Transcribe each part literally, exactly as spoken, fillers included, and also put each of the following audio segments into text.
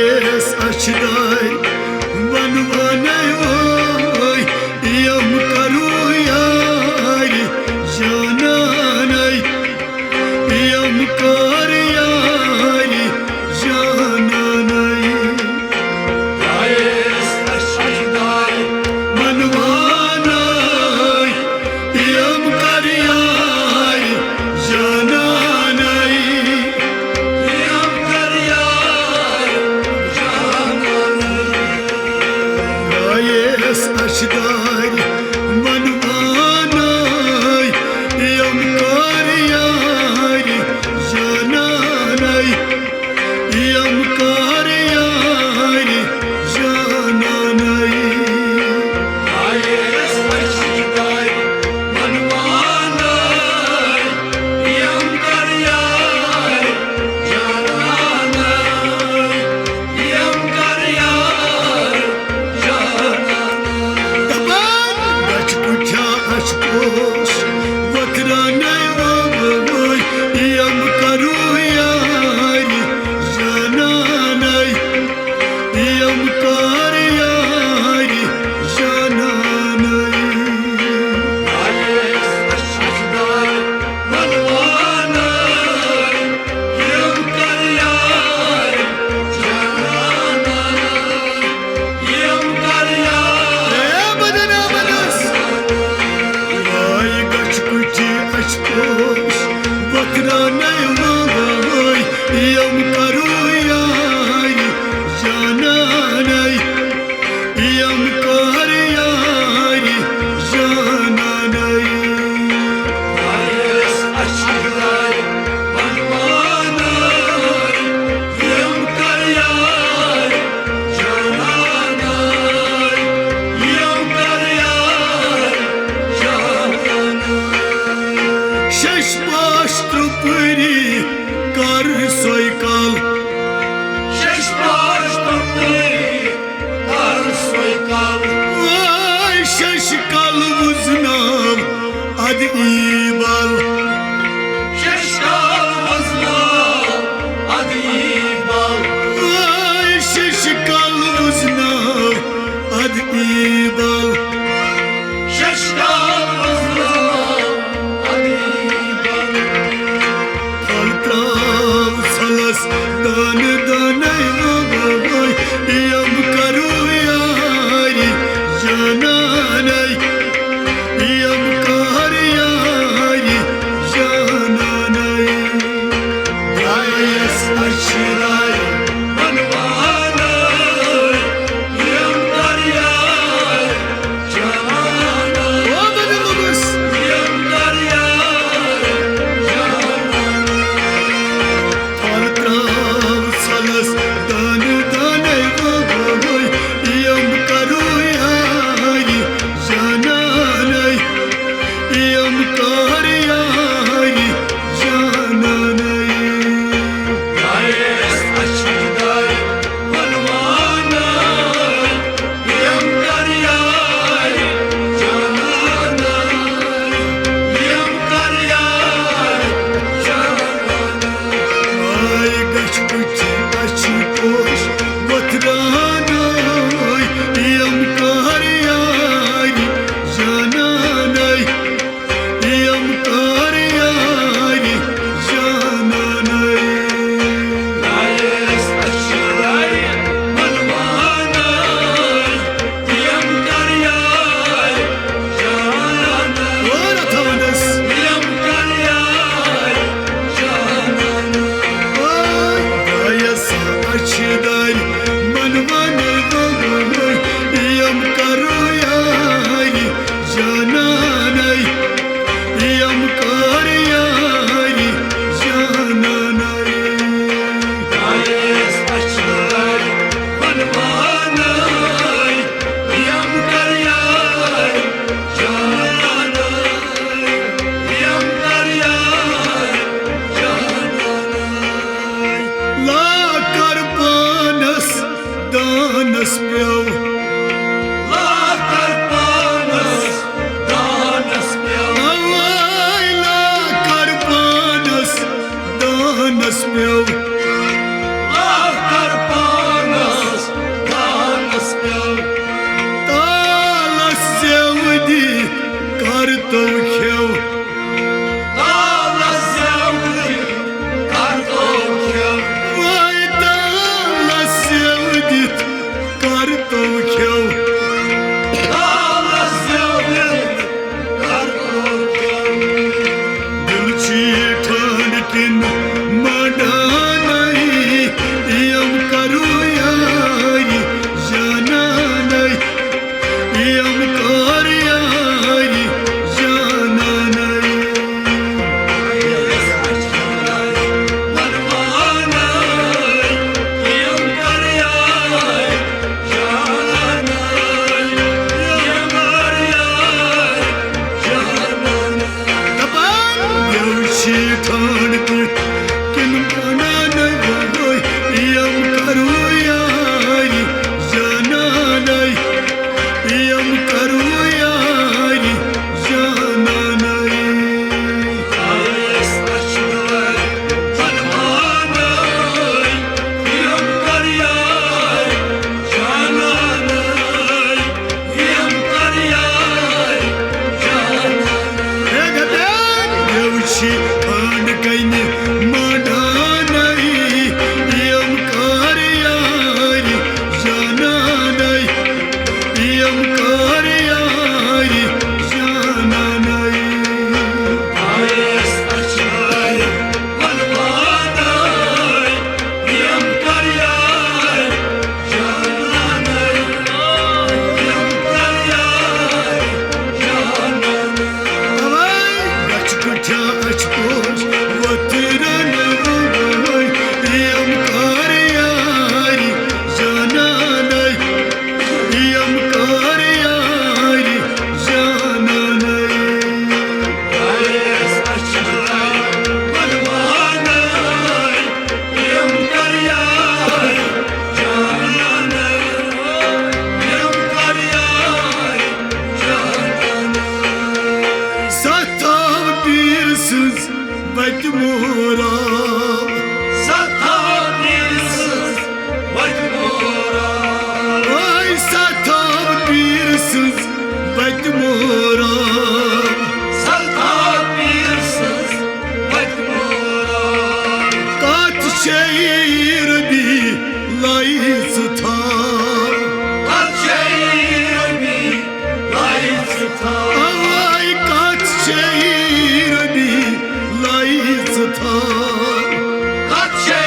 اَسہِ دارِ وَنوانَے وٲے، یِم کَرو یارِ جانانَے، یِم کَر یارِ جانانَے۔ وَنوانَے یِم کَر یارِ جانانَے۔ گایس اچھدارِ وَنوانَے، یِم کَر یارِ جانانَے، یِم کَر یارِ جانانَے۔ گایس اچھدارِ وَنوانَے، یِم کَر یارِ جانانَے، یِم کَر یارِ جانانَے۔ دَپان، بَچہٕ کُٹھیا اَسہِ پوش وۄتھراونَے وٲے، یِم کَرو یارِ جانانَے، یِم کَر یارِ جانانَے۔ اے بدن، اے بدس۔ آے گژھِ کُٹھِ اَسہِ پوش وۄتھراونَے وٲے، یِم کَرو یارِ جانانَے، یِم کَر یارِ جانانَے۔ شش پاش ترٛپٕری کر سۄے کل۔ شش پاش ترٛپٕری کر سۄے کل۔ وٲے شش کل وُزناو ادٕ ای بل۔ شش کل وُزناو ادٕ ای بل۔ وٲے شش کل وُزناو ادٕ ای بل۔ شش کل وُزناو ادٕ ای بل۔ پھل ترٛاو ژھلس دانہٕ دانَے وٲے، یِم کَرو یارِ جانانَے، یِم کَر یارِ جانانَے۔ درٛایَس اَچھِ راے وَنوانَے، یِم کَر یارِ جانانَے۔ او بدل لوگس۔ یِم کَر یارِ جانانَے۔ پھل ترٛاو ژھلس دانہٕ دانَے وٲے، یِم کَرو یارِ جانانَے، یِم کَر یارِ جانانَے۔ گایس اَچھِ دارِ وَنوانَے، یِم کَر یارِ جانانَے، یِم کَر یارِ جانانَے۔ آے گژھِ کُٹھِ اَسہِ پوش وۄتھراونَے، یِم کَر یارِ جانانَے، یِم کَر یارِ جانانَے۔ گایس اَچھِ دارِ وَنوانَے، یِم کَر یارِ جانانَے۔ اور اَتھ وَنَس۔ یِم کَر یارِ جانانَے۔ آے گایس اَچھِ دارِ وَنوانَے، یِم کَرو یارِ جانانَے، یِم کَر یارِ جانانَے۔ گایس اَچھِ دارِ وَنوانَے، یِم کَر یارِ جانانَے، یِم کَر یارِ جانانَے۔ لا کر پان ژٕ تھاو۔ کتھ چھے ربی لایہِ ژٕ تھاو۔ اوے کتھ چھے ربی لایہِ ژٕ تھاو۔ کتھ چھے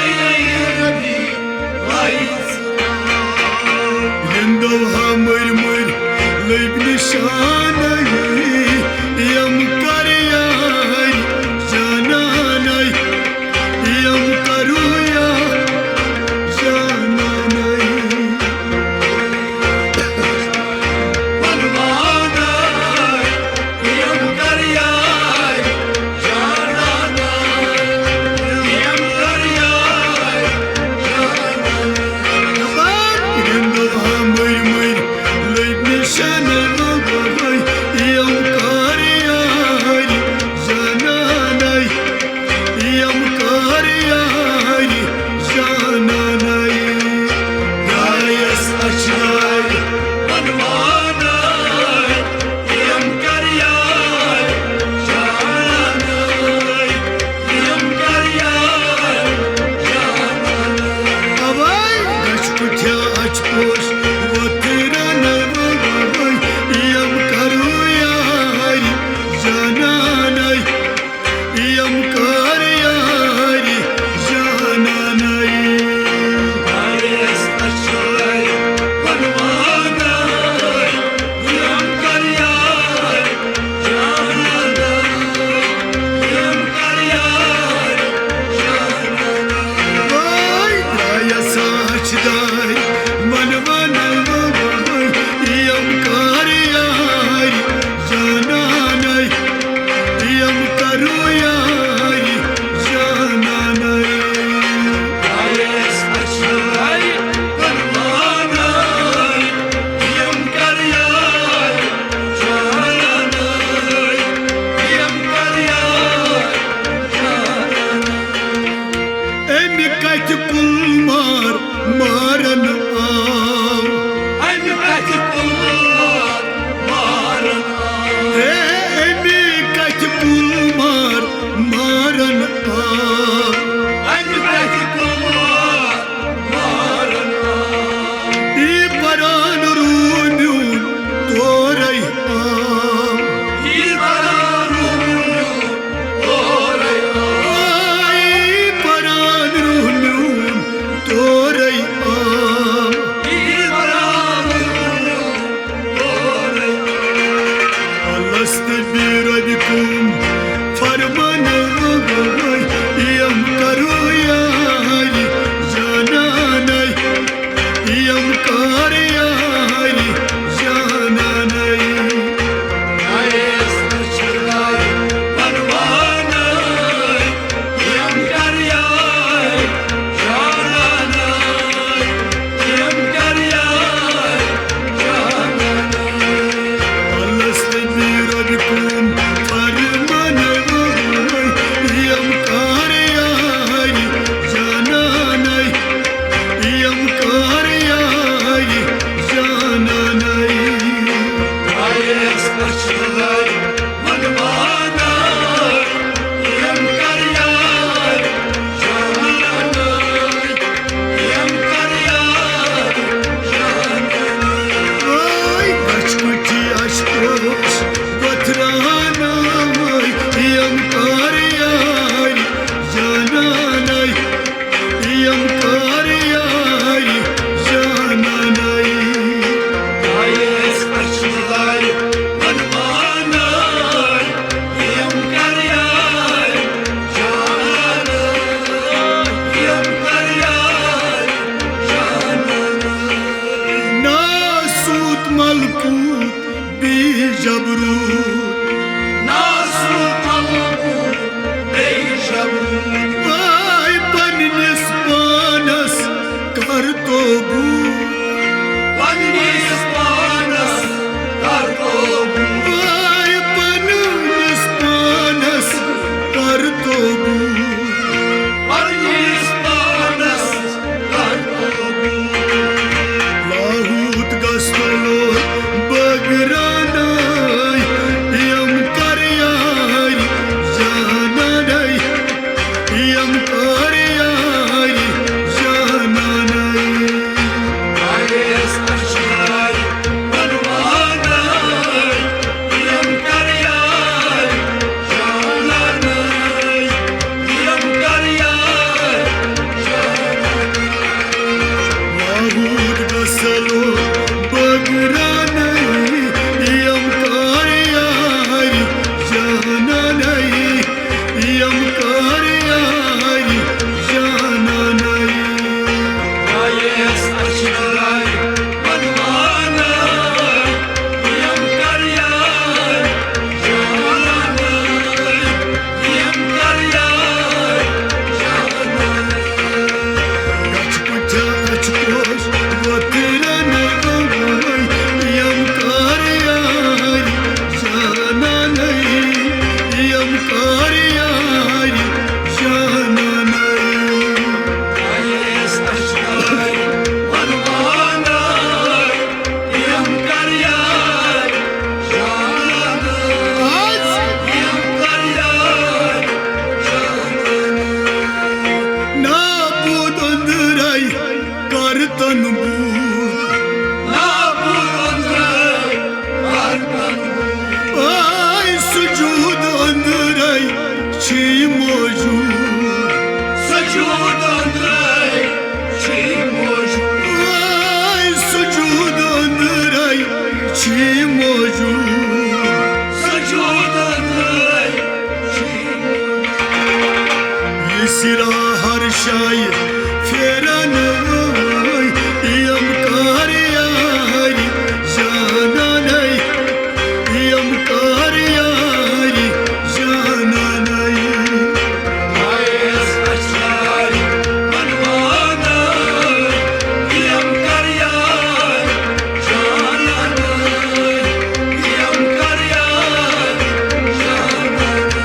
ربی لایہِ ژٕ تھاو۔ یِم دۄہ مٔرۍ مٔرۍ لٔبۍ نشانَے، یِم کر یارِ جانانَے، یِم کرو یا جانانَے۔ ونوانَے، یِم کر یارِ جانانَے، یِم کر یارِ جانانَے۔ دپان یِم دۄہ مٔرۍ مٔرۍ لٔبۍ نشانَے، یِم کر یارِ جانانَے، یِم کر یارِ جانانَے۔ درٛایَس اچھرارِ ونوانَے، یِم کر یارِ جانانَے، یِم کر یارِ جانانَے۔ اوے گژھِ کُٹھیا اچھ پوش وۄتھرانَے، وۄنۍ یِم کرو یارِ جانانَے، یِم کر یارِ جانانَے۔ درٛایَس اچھرارِ ونوانَے، یِم کر یارِ جانانَے، یِم کر یارِ جانانَے۔ وٲے درٛایَس اچھرارِ ونوانَے، وٲے یِم کر یارِ جانانَے، یِم کرو یارِ جانانَے۔ درٛایَس اچھرارِ ونوانَے، یِم کر یارِ جانانَے، یِم کر یارِ جانانَے۔ أمہِ کتھِ کُل مار مارن آو۔ أمہِ کتھِ کُل مار مارن آو۔ ہے، أمہِ کتھِ کُل مار مارن آو۔ أمہِ کتھِ کُل مار مارن آو۔ یہِ پران روٗد میون تورے آو۔ یہِ پران روٗد میون تورے آو۔ آے پران روح میون تورے آو۔ یہِ پران روح میون تورے آو۔ الست بربکم فرمان وگوی، یِم کرو یارِ جانانَے۔ یِم کر یارِ جانانَے۔ درٛایَس اچھرارِ ونوانَے، یِم کر یارِ جانانَے، یِم کر یارِ جانانَے۔ الست بربکم فرمان وگوی، یِم کر یارِ جانانَے۔ یِم کر یارِ جانانَے۔ درٛایَس اچھرارِ ونوانَے، یِم کر یارِ جانانَے، یِم کر یارِ جانانَے۔ وٲے بچھ کُٹھی اچھ پوش وۄتھرانَے، یِم کر یارِ جانانَے۔ یِم کر یارِ جانانَے۔ درٛایَس اچھرارِ ونوانَے، یِم کر یارِ جانانَے، یِم کر یارِ جانانَے۔ ناسوت ملکوت بیٚیہِ جبروت۔ ناسوت ملکوت بیٚیہِ جبروت۔ آے پننِس پانس کر توبوٗ۔ پننِس پانس کر توبوٗ۔ آے پننِس پانس کر توبوٗ۔ پننِس پانس لاہوت گژھنو بٲگرانَے، یِم کر یارِ جانانَے، یِم کر یارِ جانانَے۔ چھی موجود۔ سجود أنٛدرے چھی موجود۔ وای، سجود أنٛدرے چھی موجود۔ سجود أنٛدرے چھی موجود۔ یہِ سِرا ہر شایہِ پھیرن وٲلۍ، یِم کار یارِ زانن۔ یِم کار یارِ زانن۔ آیس اچھارِ ونوانن۔ یِم کار یارِ زانن۔ یِم کار یارِ زانن۔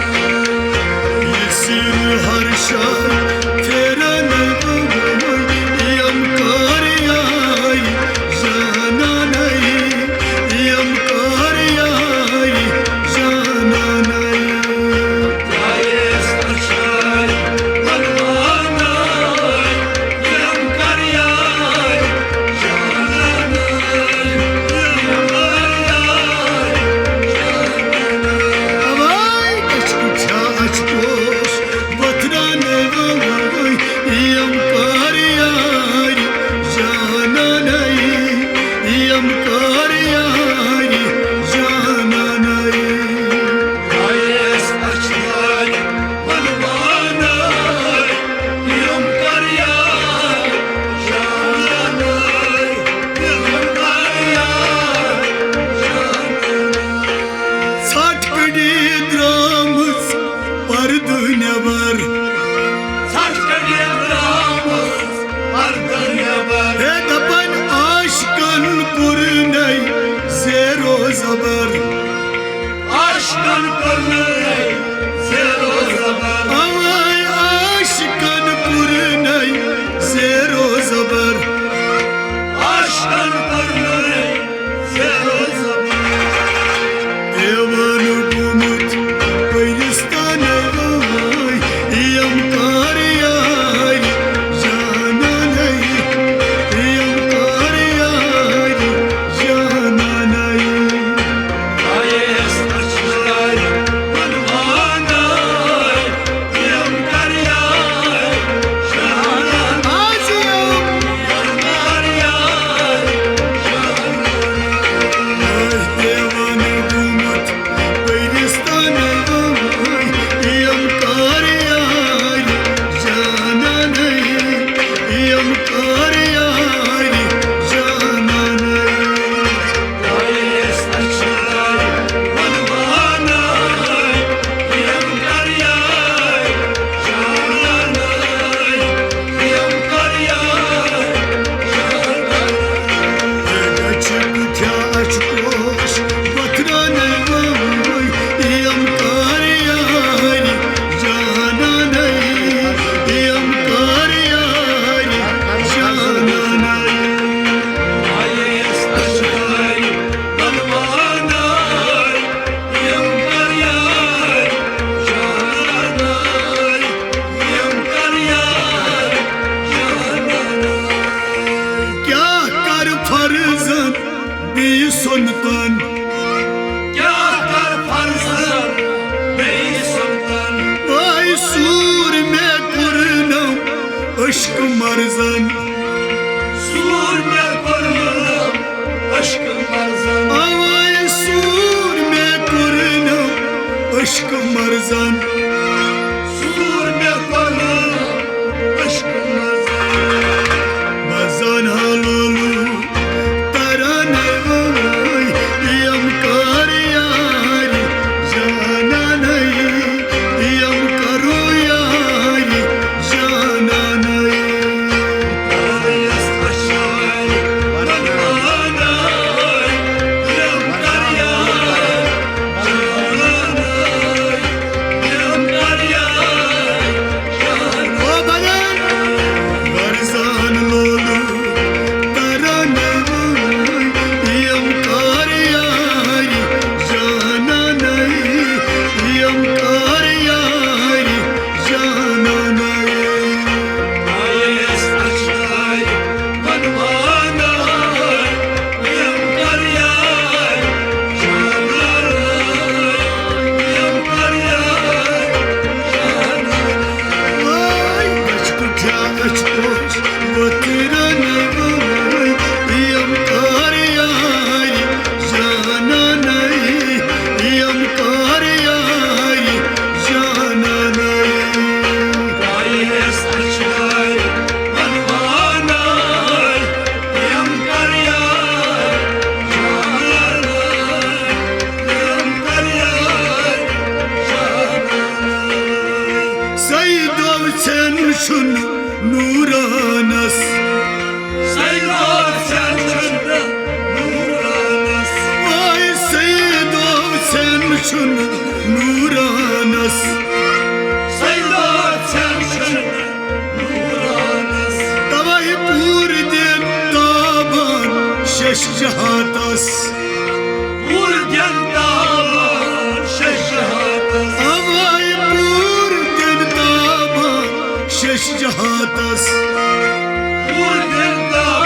یہِ سِر ہر شایہِ پھیرن وٲلۍ، یِم کار یارِ زانن۔ یِم کار یارِ زانن۔ آیس اچھارِ ونوانن۔ یِم کار یارِ زانن۔ یِم کار یارِ زانن۔ اوے، اچھکو چھا اچھکوش وۄتھراونہٕ وٲلۍ، یِم کار یارِ زانن۔ یِم کار یارِ زانن۔ آیس اچھارِ ونوانن۔ یِم کار یارِ زانن۔ یِم کار یارِ زانن۔ ژھٹھ کٔڑِتھ درٛامٕژ پردٕ نٮ۪بر۔ ژھٹھ کٔڑِتھ درٛامٕژ پردٕ نٮ۪بر۔ ہے دپان عاشقن پُرنے زیر و زبر۔ عاشقن پُرنے زیر و زبر۔ اوے عاشقن پُرنے زیر و زبر۔ عاشقن پُرنے زیر و زبر۔ دیوانہٕ گوٚمُت پٔرِس تنے وٲے، یِم کار یارِ زانن۔ یِم کار یارِ زانن۔ آیس اچھارِ ونوانن۔ یِم کار یارِ زانن۔ آز یِم۔ یِم کار یارِ زانن۔ آز دیوانہٕ گوٚمُت پٔرِس تنے وٲے، یِم کار یارِ زانن۔ یِم کار یارِ زانن۔ آیس اچھارِ ونوانن۔ یِم کار یارِ زانن۔ یِم کار یارِ زانن۔ گچھِ کُٹھیا اچھکوش وۄتھراونہٕ وٲے، یِم کار یارِ زانن۔ یِم کار یارِ زانن۔ آیس اچھارِ ونوانن۔ یِم کار یارِ زانن۔ یِم کار یارِ زانن۔ کیٛاہ کر فرضن بیٚیہِ سۄنتن؟ کیٛاہ کر فرضن بیٚیہِ سۄنتن؟ وے سوٗر مےٚ کوٚرنم عشق مرضن۔ سوٗر مےٚ کوٚرنم عشق مرضن۔ اوے سوٗر مےٚ کوٚرنم عشق مرضن۔ سوٗر مےٚ کوٚرنم عشق مرضن۔ بہٕ زانہٕ ہا لولوٗ ترانہٕ وٲے، یِم کار یارِ زانن۔ یِم کار یارِ زانن۔ آیس اچھارِ ونوانن۔ یِم کار یارِ زانن۔ نورانس۔ سیدا ژھٮ۪ن چھُنہٕ نورانس۔ توے پوٗرٕ دِن تابان شش جہاتس۔ پوٗرٕ دِن تابان شش جہاتس۔ اوے پوٗرٕ دِن تابان شش جہاتس۔ پوٗرٕ دِن تابان